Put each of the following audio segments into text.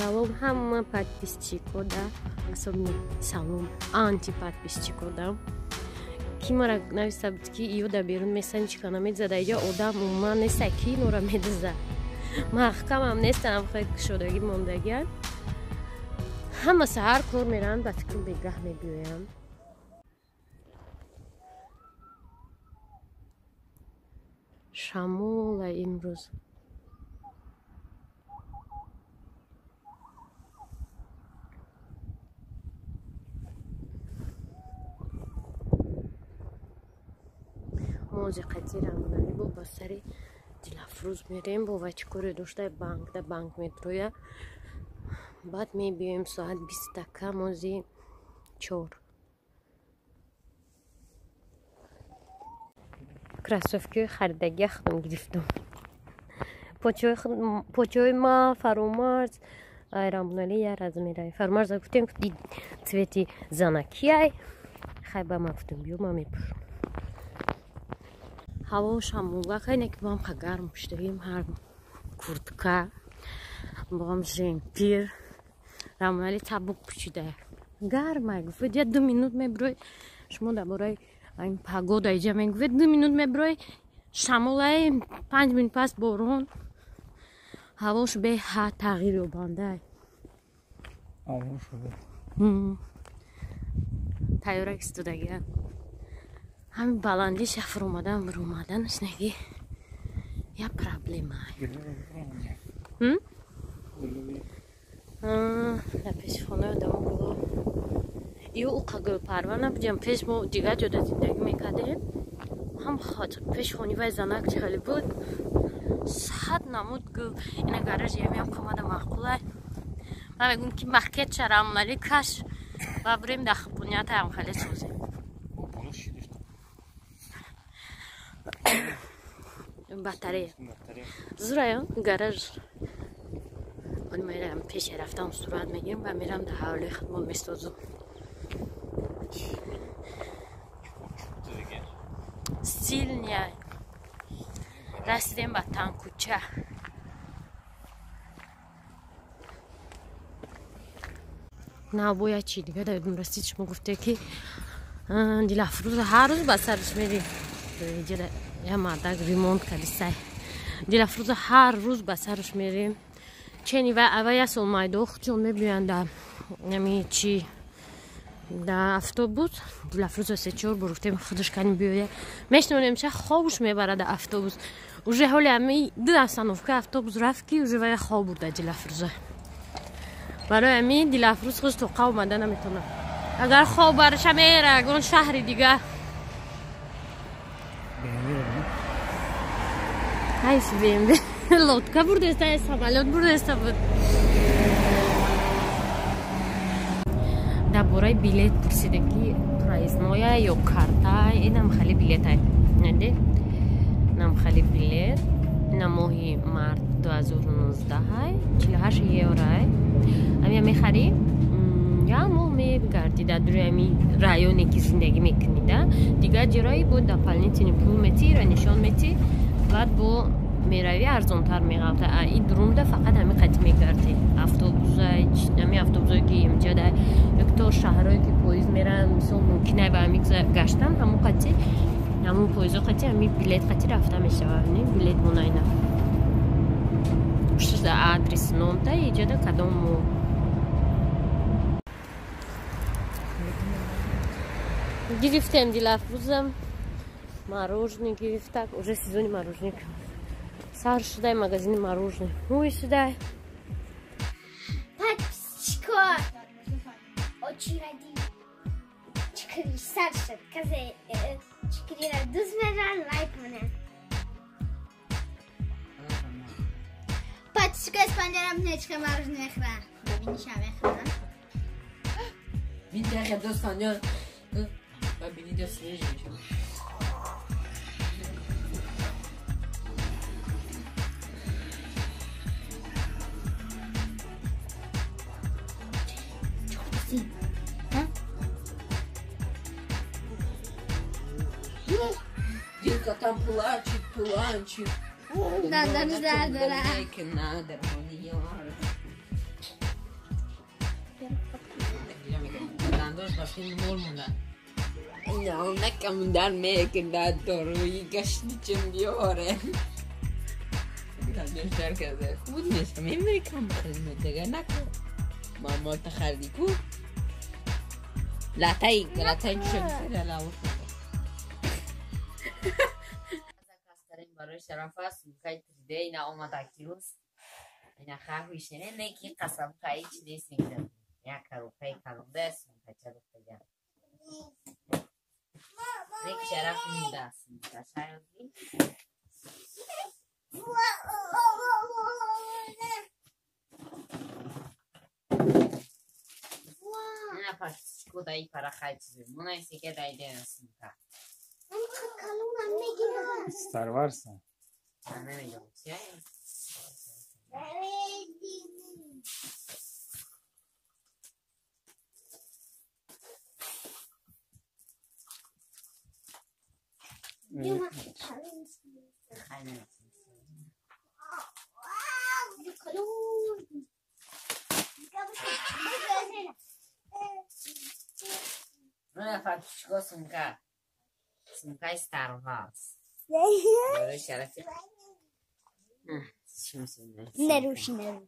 Салом ҳама подписчикода, особенно салом антиподписчикода. Ки мара нависта буд, ки ё да берун месани чика намедзада, иҷа одам умуман неста, ки нора медза. Маҳкамам нестам, хеле кушодагӣ мондагиам. Ҳама саҳар кор мераванд, ба фикру бегаҳ мебиёям. Шамола имрӯз. Мози қатъи рамонавӣ бо ба сари Дилафрӯз мерем, бо вай чӣ коре дошта, банк да банк метроя. Баъд мебиёем соат 20 така, мози 4. Кроссовкиҳои харидагия худам гирифтам. Почои ма Фаромарз рамонали я размерай. Фаромарза гуфтем, цвети занакияй. Хай, ба ма гуфтам, биё, ма мепӯшам. Ҳаво шамола, хайне ки бам ха гарм пӯштагим, ҳар куртка, бам жемпир. Рамонали табук пӯшида. Гармай, гуфт, я 2 минут мебирой, шумо дар бораи ин погода иҷа мегӯед, 2 минут мебирой, шамолай, 5 минут пас борон. Ҳавош беҳад тағйир ёбандай. Тайёрак истодагия. Ҳамин баландӣ шафр омадан биромаданаш неги я проблема. Дар пеши хонаи одамо гуло. Ё уқа гулпарвар набудем, пеш мо дигар ҷода зиндагӣ мекардем. Ҳам пеши хони вай занак чӣ хеле буд. 100 намуд гул. Ина гаражи ҳамиам қомада маъқулай. Ман мегӯм, ки макет чарамонали каш ва бурем дар бунятаам хеле созем. Батарея. Зурая гараж. Он мерам пеши рафтам сурат мегирам ва мерам дар ҳавлии худмон месозум. Стильная. Расидем ба танкуча. На бояд чи дига дар ёдам расид, шумо гуфте, ки Дилафрӯза ҳар рӯз ба сараш мерӣ. Я мардак ремонт кардисай. Дилафрӯза ҳар рӯз ба сараш мерем. Чени ва ава я сол майдох чон мебиёянд да ами чи да автобус. Дилафрӯза се чор бор гуфтем, худаш кани биёя. Мешнонем ша, хобуш мебарад да автобус. Уже ҳоли ами ду остановка автобус рафт, ки уже вая хоб бурда Дилафрӯза. Барои ами Дилафрӯз худ тоқа омада наметавонад. Агар хоб бараша, мера ягон шаҳри дига. Ҳайф, БМВ лодка бурдаста, самолёт бурдаста буд. Дар бораи билет пурсида, ки проездноя ё карта. Инам хали билетай. Наде? Нам хали билет. Ина моҳи март 2019, 48 еврай. Амия мехарӣ, як моҳ мегардӣ дар дури ами районе, ки зиндагӣ мекунӣ, да. Дигар ҷирои бо дополнительный пул метӣ, ра нишон метӣ, баъд бо меравӣ, арзонтар меғалта. А и дурумда фақат ҳами қати мегардӣ. Автобусай, ҳами автобусое, ки инҷа то шаҳрое, ки поезд мераванд, мисол, мумкинай ба ҳами гаштан, ҳамун қати, ҳамун поездо қати, ҳами билет қати рафта мешавад. Не билет монайна. Пушташда адрес, номта иҷода кадом моҳ. Гирифтем Дилафрӯзам мороженое гирифтак, уже сезони мороженое сар шудай, магазини мороженое ҳуй шудай. Подписчико очень ради чикри сар шуд, казе чикрира дӯст медоран, лайк монанд. Подписчико Испанҷарам нечка мороженое мехӯранд, бибиниша мехӯранд. Бин дақиқа достон ё бинид ё свежий мешавад. Дилка там плачет, плачет. Да, да, да, да. Дандош ба филм мол монда. Накам дар мекунад доруи гашти чим биёре. Дандош дар карда. Худ нест. Мемери кам хизмат дигар накун. Мама тахарди ку. Латаи, латаи чӯша лавр. Барои шараф аст, сумкаи 3D ина омада кирӯз. Ина хахвишене не ки қасам хаич нест мегирам. Як коробкаи калонда сумкача духтага. Нек шараф мида сумка шаёди. Ина пашчико даи пара хай чизе. Муна исеке даиде сумка. Star Wars. Намедонам чия. Хай намедонам. Муна пашчико сумка. Сумкаи Star Wars. Барои шарафи. Неруши, неруши.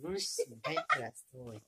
Руш сумкаи простой.